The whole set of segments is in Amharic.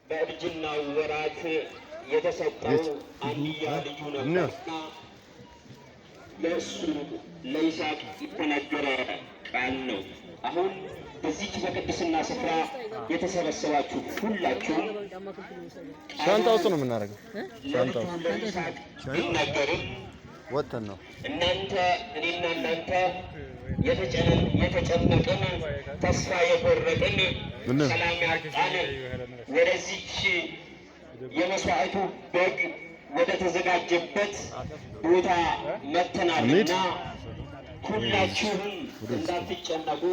በእርጅናው ወራት የተሰጠው አንድያ ልጁ ነበርና ለእሱ ለይስሐቅ የተነገረ ቃል ነው። አሁን በዚች በቅድስና ስፍራ የተሰበሰባችሁ ሁላችሁም ሻንጣ ውስጥ ነው የምናደርገው። ሻንጣ ለልጁ ውስጥ ለይስሐቅ ቢነገርም ወጥተን ነው። እናንተ እኔና እናንተ የተጨነቅን፣ ተስፋ የቆረጥን፣ ምን? ሰላም ያጣን ወደዚች የመስዋዕቱ በግ ወደ ተዘጋጀበት ቦታ መጥተናልና ሁላችሁም እንዳትጨነቁ፣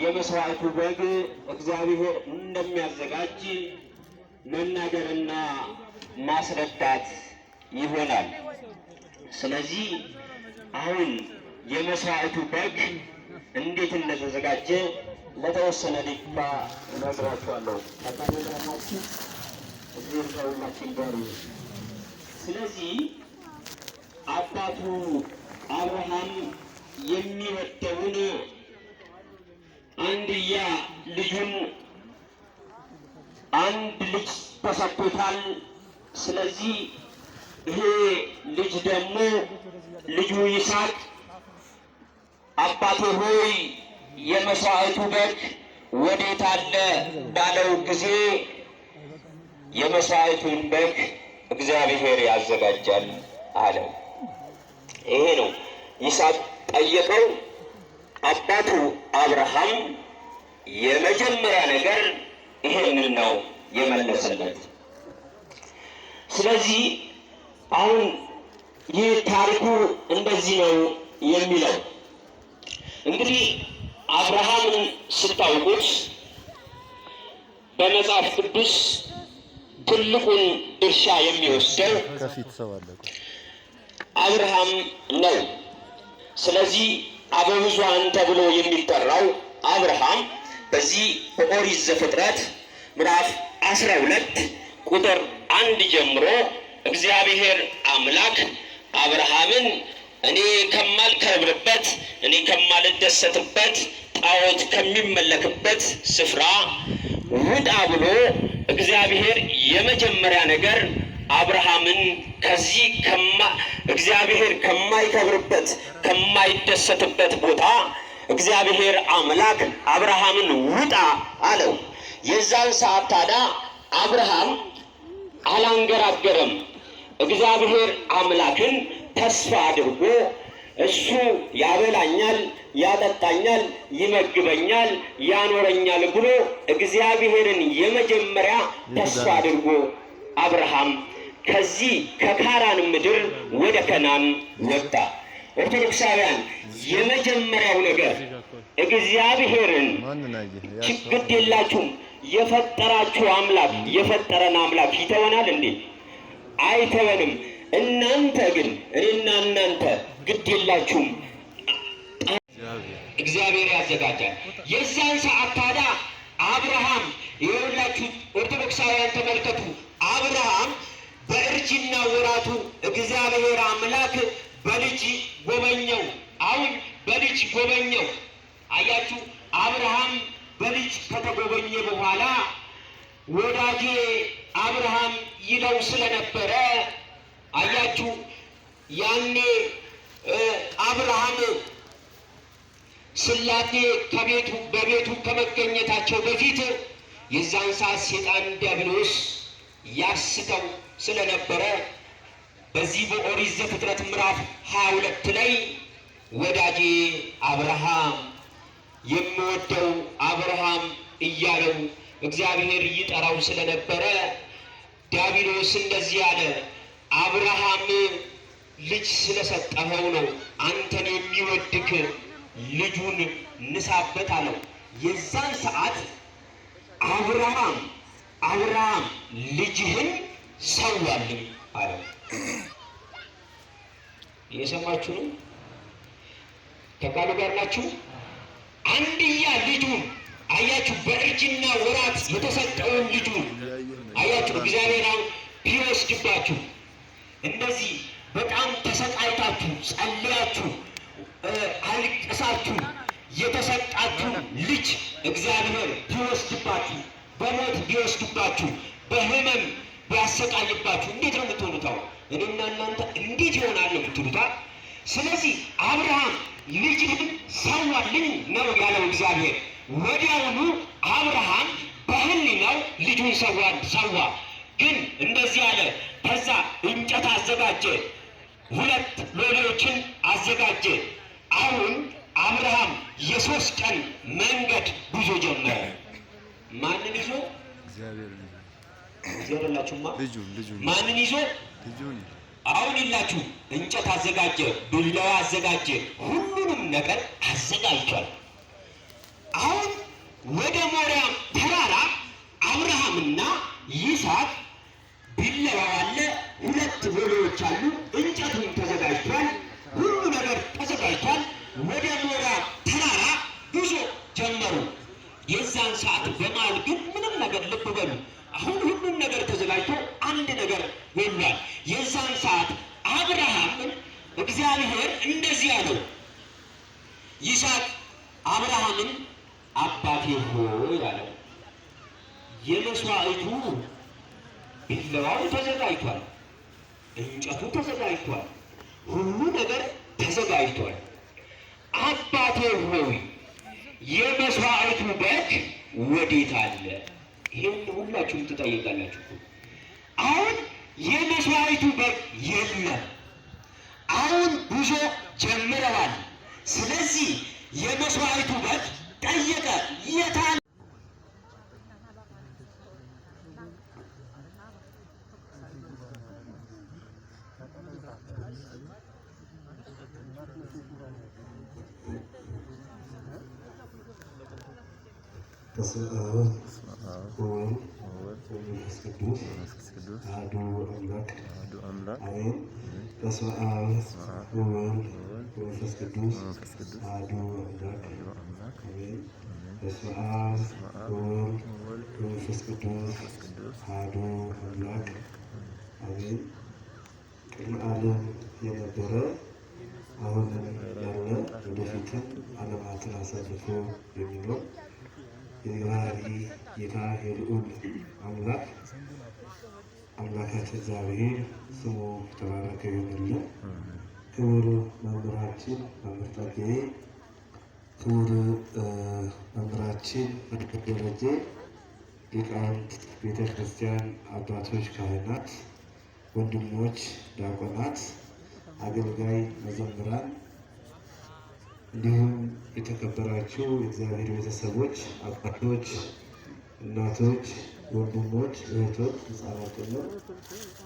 የመስዋዕቱ በግ እግዚአብሔር እንደሚያዘጋጅ መናገርና ማስረዳት ይሆናል። ስለዚህ አሁን የመስዋዕቱ በግ እንዴት እንደተዘጋጀ ለተወሰነ ደቂቃ እነግራችኋለሁ። እግዚአብሔር ከሁላችን ጋር ይሁን። ስለዚህ አባቱ አብርሃም የሚወደውን አንድያ ልጁን፣ አንድ ልጅ ተሰጥቶታል። ስለዚህ ይሄ ልጅ ደግሞ ልጁ ይስሐቅ አባቴ ሆይ የመስዋዕቱ በግ ወዴት አለ ባለው ጊዜ የመስዋዕቱን በግ እግዚአብሔር ያዘጋጃል አለው። ይሄ ነው ይስሐቅ ጠየቀው። አባቱ አብርሃም የመጀመሪያ ነገር ይሄንን ነው የመለሰለት። ስለዚህ አሁን ይህ ታሪኩ እንደዚህ ነው የሚለው። እንግዲህ አብርሃምን ስታውቁት በመጽሐፍ ቅዱስ ትልቁን ድርሻ የሚወስደው ከፊት ሰው አለ እኮ። አብርሃም ነው። ስለዚህ አበ ብዙኃን ተብሎ የሚጠራው አብርሃም በዚህ በኦሪት ዘፍጥረት ምዕራፍ 12 ቁጥር 1 ጀምሮ እግዚአብሔር አምላክ አብርሃምን እኔ ከማልከብርበት፣ እኔ ከማልደሰትበት፣ ጣዖት ከሚመለክበት ስፍራ ውጣ ብሎ እግዚአብሔር የመጀመሪያ ነገር አብርሃምን ከዚህ እግዚአብሔር ከማይከብርበት፣ ከማይደሰትበት ቦታ እግዚአብሔር አምላክ አብርሃምን ውጣ አለው። የዛን ሰዓት ታዲያ አብርሃም አላንገራገረም። እግዚአብሔር አምላክን ተስፋ አድርጎ እሱ ያበላኛል፣ ያጠጣኛል፣ ይመግበኛል፣ ያኖረኛል ብሎ እግዚአብሔርን የመጀመሪያ ተስፋ አድርጎ አብርሃም ከዚህ ከካራን ምድር ወደ ከናን ወጣ። ኦርቶዶክሳውያን፣ የመጀመሪያው ነገር እግዚአብሔርን ማንን አየህ? ያ ሰው ችግር የላችሁም። የፈጠራችሁ አምላክ፣ የፈጠረን አምላክ ይተወናል እንዴ? አይተወንም። እናንተ ግን፣ እኔና እናንተ ግድ የላችሁም። እግዚአብሔር ያዘጋጃል። የዛን ሰዓት ታዲያ አብርሃም፣ የሁላችሁ ኦርቶዶክሳውያን ተመልከቱ። አብርሃም በእርጅና ወራቱ እግዚአብሔር አምላክ በልጅ ጎበኘው። አሁን በልጅ ጎበኘው። አያችሁ፣ አብርሃም በልጅ ከተጎበኘ በኋላ ወዳጄ አብርሃም ይለው ስለነበረ፣ አያችሁ፣ ያኔ አብርሃም ስላሴ ከቤቱ በቤቱ ከመገኘታቸው በፊት የዛን ሰዓት ሴጣን ዲያብሎስ ያስተው ስለነበረ በዚህ በኦሪት ዘፍጥረት ምዕራፍ 22 ላይ ወዳጄ አብርሃም፣ የምወደው አብርሃም እያለው እግዚአብሔር ይጠራው ስለነበረ ዲያብሎስ እንደዚህ አለ፣ አብርሃም ልጅ ስለሰጠኸው ነው አንተን የሚወድክ፣ ልጁን ንሳበት አለው። የዛን ሰዓት አብርሃም አብርሃም ልጅህን ሰዋልኝ አለው። እየሰማችሁ ነው? ከቃሉ ጋር ናችሁ? አንድያ ልጁን፣ አያችሁ፣ በእርጅና ወራት የተሰጠውን ልጁን አያችሁ። እግዚአብሔር አሁን ቢወስድባችሁ፣ እንደዚህ በጣም ተሰቃይታችሁ፣ ጸልያችሁ፣ አልቅሳችሁ የተሰጣችሁ ልጅ እግዚአብሔር ቢወስድባችሁ፣ በሞት ቢወስድባችሁ በህመም ቢያሰቃይባችሁ እንዴት ነው የምትሆኑት? አሁን እኔና እናንተ እንዴት ይሆናል ነው የምትሉታ? ስለዚህ አብርሃም ልጅህን ሰዋልኝ ነው ያለው እግዚአብሔር። ወዲያውኑ አብርሃም በህሊናው ልጁን ሰዋ። ግን እንደዚህ አለ። ከዛ እንጨት አዘጋጀ፣ 2 ሎሌዎችን አዘጋጀ። አሁን አብርሃም የ3 ቀን መንገድ ጉዞ ጀመረ። ማንን ይዞ? እግዚአብሔርን ይዞ። እግዚአብሔርላችሁማ ልጁን። ማንን ይዞ? ልጁን። አሁን ይላችሁ እንጨት አዘጋጀ፣ ቢላዋ አዘጋጀ፣ ሁሉንም ነገር አዘጋጅቷል። አሁን ወደ ሞሪያም ተራራ አብርሃምና ይስሐቅ ቢላዋው አለ፣ 2 ሎሌዎች አሉ፣ እንጨቱም ተዘጋጅቷል፣ ሁሉ ነገር ተዘጋጅቷል። ወደ ሞሪያም ተራራ ጉዞ ጀመሩ። የዛን ሰዓት በመሃል ግን ምንም ነገር ልብ በሉ፣ አሁን ሁሉም ነገር ተዘጋጅቶ አንድ ነገር ጎድሏል። የዛን ሰዓት አብርሃምን እግዚአብሔር እንደዚህ አለው፣ ይስሐቅ አብርሃምን አባቴ ሆይ አለው። የመስዋዕቱ ቢላዋው ተዘጋጅቷል፣ እንጨቱ ተዘጋጅቷል፣ ሁሉ ነገር ተዘጋጅቷል። አባቴ ሆይ የመስዋዕቱ በግ ወዴት አለ? ይሄን ሁላችሁም ትጠይቃላችሁ። አሁን የመስዋዕቱ በግ የለም። አሁን ጉዞ ጀምረዋል። ስለዚህ የመስዋዕቱ በግ ጠየቀ፣ የት አለ? በስመ አብ ወወልድ ወመንፈስ ቅዱስ አሐዱ አምላክ አሜን። በስመ አብ ወወልድ ወመንፈስ ቅዱስ አሐዱ አምላክ አሜን። በስመ አብ ወወልድ ወመንፈስ ቅዱስ አሐዱ አምላክ አሜን። ቅድመ ዓለም የነበረ አሁንም ያለ ወደፊትም ዓለማትን አሳልፎ የሚኖር የባህሪ ጌታ የልዑል አምላክ አምላካችን እግዚአብሔር ስሙ የተባረከ ይሁንልን። ክቡር መምህራችን መምህር ጸጋዬ፣ ክቡር መምህራችን መምህር ደረጀ፣ ሊቃውንት ቤተክርስቲያን አባቶች፣ ካህናት፣ ወንድሞች፣ ዲያቆናት፣ አገልጋይ መዘምራን፣ እንዲሁም የተከበራችሁ የእግዚአብሔር ቤተሰቦች፣ አባቶች፣ እናቶች፣ ወንድሞች፣ እህቶች፣ ሕፃናት ጭምር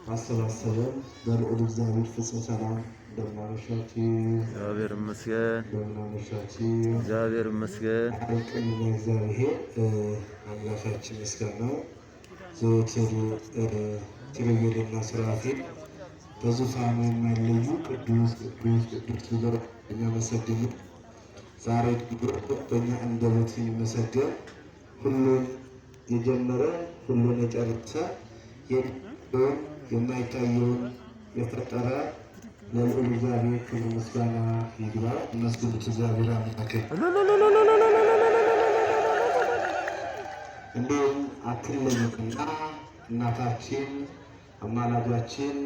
ማሰባሰበን በልዑል እግዚአብሔር ፍጹም ሰላም እንደምን አመሻችሁ። እግዚአብሔር ይመስገን። እንደምን አመሻችሁ። እግዚአብሔር ይመስገን። አቅምና እግዚአብሔር አምላካችን ምስጋናው ዘወትር ኪሩቤልና ሱራፌል በዙፋኑ የማይለዩ ቅዱስ ቅዱስ ቅዱስ ብለው የሚያመሰግኑ ዛሬ በእኛ አንደበት የሚመሰገን ሁሉን የጀመረ ሁሉን የጨረሰ የሚታየውን የማይታየውን የፈጠረ ለልዑል እግዚአብሔር ክብር ምስጋና ይግባ። መስግኑት እግዚአብሔር አምላክን። እንዲሁም አትለይምና እናታችን አማላጃችን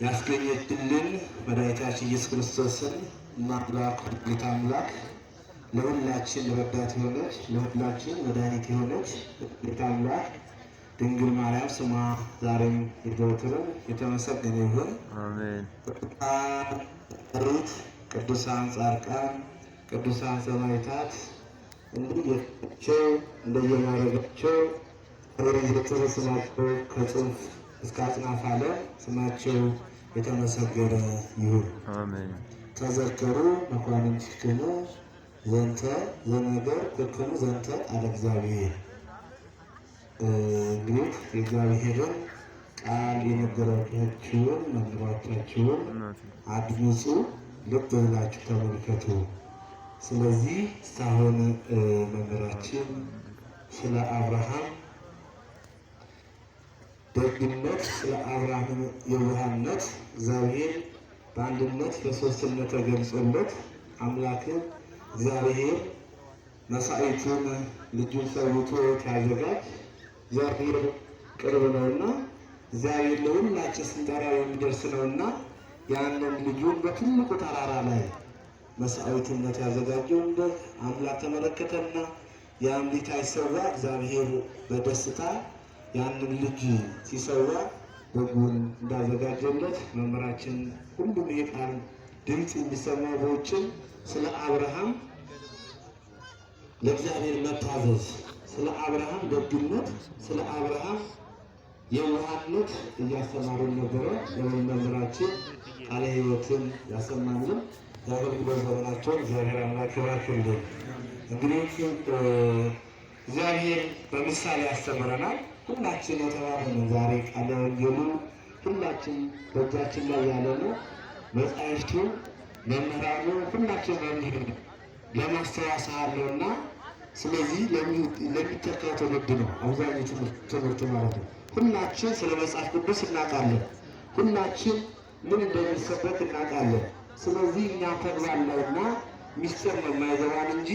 ያስገኘችልን መድኃኒታችን ኢየሱስ ክርስቶስን አምላክ ጌታ አምላክ ለሁላችን ረዳት የሆነች ለሁላችን መድኃኒት የሆነች ጌታ አምላክ ድንግል ማርያም ስሟ ዛሬም የዘወትርም የተመሰገነ ይሁን። አሜን። ቅዱሳን ሩት፣ ቅዱሳን ጻድቃን፣ ቅዱሳን ሰማዕታት እንደየቸው እንደየማዕረጋቸው ዘወትር ስማቸው ከጽንፍ እስከ አጽናፈ ዓለም ስማቸው የተመሰገነ ይሁን። አሜን። ተዘከሩ መኳንንቲክሙ ዘንተ ዘነገር ክክሙ ዘንተ አለ እግዚአብሔር። እንግዲህ የእግዚአብሔርን ቃል የነገራችሁን መምህራቻችሁን አድምጹ፣ ልብ ብላችሁ ተመልከቱ። ስለዚህ እስካሁን መምህራችን ስለ አብርሃም ደግነት፣ ስለ አብርሃም የዋህነት እግዚአብሔር በአንድነት በሶስትነት ተገልጾለት አምላክ እግዚአብሔር መሥዋዕቱን ልጁን ሰውቶ ሲያዘጋጅ እግዚአብሔር ቅርብ ነውና፣ እግዚአብሔር ለሁላችን ስንጠራ የሚደርስ ነውና ያንን ልጁን በትልቁ ተራራ ላይ መስዋዕትነት ያዘጋጀውን በግ አምላክ ተመለከተና ያም ልጅ ሳይሰዋ እግዚአብሔር በደስታ ያንን ልጅ ሲሰዋ በጉን እንዳዘጋጀለት መምህራችን ሁሉም የቃል ድምፅ የሚሰማው በውጭም ስለ አብርሃም ለእግዚአብሔር መታዘዝ፣ ስለ አብርሃም ደግነት፣ ስለ አብርሃም የዋህነት እያስተማሩን ነበረ። ለመምህራችን ቃለ ሕይወትን ያሰማልን። የአገልግሎት ዘመናቸውን እግዚአብሔር አምላክ ይባርክልን። እንግዲህ እግዚአብሔር በምሳሌ ያስተምረናል። ሁላችን የተባረንን ዛሬ ቃለ ወንጌሉ ሁላችን በእጃችን ላይ ያለ ነው። መጻሕፍቱ መምህራኑ ሁላችን መምህር ለማስተዋስ አለውና ስለዚህ ለሚተካው ትውልድ ነው አብዛኛው ትምህርት ማለት ነው። ሁላችን ስለ መጽሐፍ ቅዱስ እናውቃለን። ሁላችን ምን እንደሚሰበክ እናውቃለን። ስለዚህ እኛ ተግባር ላይና ሚስጥር ነው የማይገባን እንጂ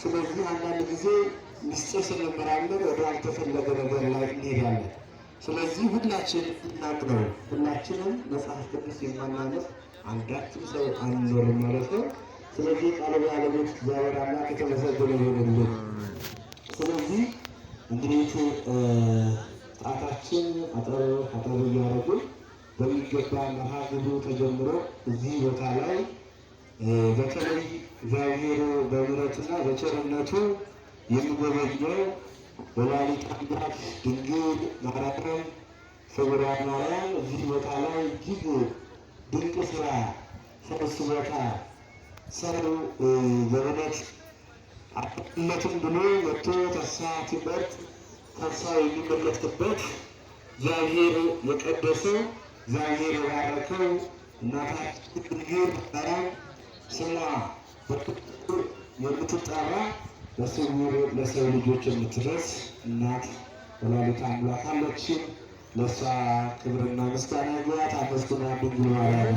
ስለዚህ አንዳንድ ጊዜ ሚስጥር ስንመራመር ወደ አልተፈለገ ነገር ላይ እንሄዳለን። ስለዚህ ሁላችን እናቅ ነው። ሁላችንም መጽሐፍ ቅዱስ የማናነብ አንዳችም ሰው አንኖርም ማለት ነው። ስለዚህ ቃለ ባለቤት እግዚአብሔር አምላክ የተመሰገነ ይሁንልን። ስለዚህ እንግዲህ ጣታችን አጠር አጠር እያደረግን በሚገባ መርሃ ግብሩ ተጀምሮ እዚህ ቦታ ላይ በተለይ እግዚአብሔር በምሕረቱና በቸርነቱ የሚጎበኘው ወላዲተ አምላክ ድንግል ማርያም ፍቁረ ማርያም እዚህ ቦታ ላይ እጅግ ድንቅ ስራ ፈውስ ቦታ ሰው በእውነት አባትነቱን ብሎ መጥቶ ተስፋ ሲቆርጥ ተስፋ የሚመለስበት እግዚአብሔር የቀደሰው እግዚአብሔር የባረከው እናታችን ድንግል ማርያም ስሟ በክብር የምትጠራ በስውር ለሰው ልጆች የምትደርስ እናት ወላዲተ አምላክ አለችን። ለእሷ ክብርና ምስጋና ይግባት። አመስግና ድንግል ማርያም።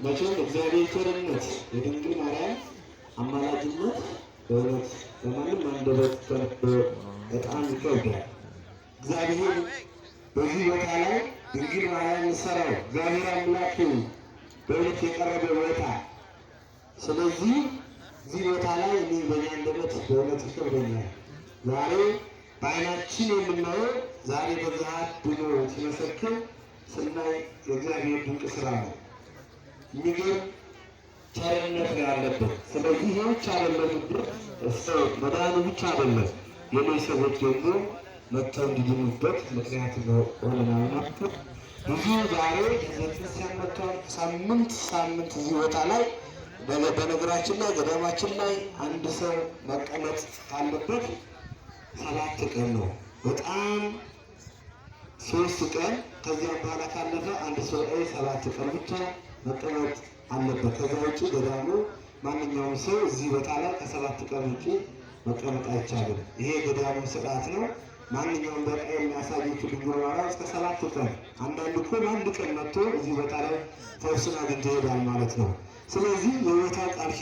መቼም እግዚአብሔር ቸርነት የድንግል ማርያም አማላጅነት በእውነት በማንም አንደበት በጣም ይከብዳል። እግዚአብሔር በዚህ ቦታ ላይ ድንግል ማርያም ሰራው እግዚአብሔር አምላክ በእውነት የቀረበ ቦታ። ስለዚህ እዚህ ቦታ ላይ እኔ በእኔ አንደበት በእውነት ይከብደኛል። ዛሬ በዓይናችን የምናየው ዛሬ በገሃድ ብሎ ሲመሰክር ስናይ የእግዚአብሔር ድንቅ ስራ ነው። የሚገርም ቸርነት ነው ያለበት። ስለዚህ ይሄ ብቻ አይደለም፣ ሰው መዳኑ ብቻ አይደለም፣ ሌሎች ሰዎች ደግሞ መጥተው እንዲድኑበት ምክንያት ሆነናል ማለት ነው። ብዙ ዛሬ ቤተክርስቲያን መጥተዋል። ሳምንት ሳምንት እዚህ ቦታ ላይ በነገራችን ላይ ገዳማችን ላይ አንድ ሰው መቀመጥ ካለበት 7 ቀን ነው። በጣም 3 ቀን ከዚያም በኋላ ካለፈ አንድ ሰው ላይ 7 ቀን ብቻ መቀመጥ አለበት። ከዛ ውጭ ገዳሙ ማንኛውም ሰው እዚህ ቦታ ላይ ከ7 ቀን ውጭ መቀመጥ አይቻልም። ይሄ ገዳሙ ስርዓት ነው። ማንኛውም በቃ የሚያሳዩት ድንግል ማርያም እስከ 7 ቀን አንዳንዱ እኮ በአንድ ቀን መጥቶ እዚህ ቦታ ላይ ፈውስን አግኝቶ ይሄዳል ማለት ነው። ስለዚህ የቦታው ቃል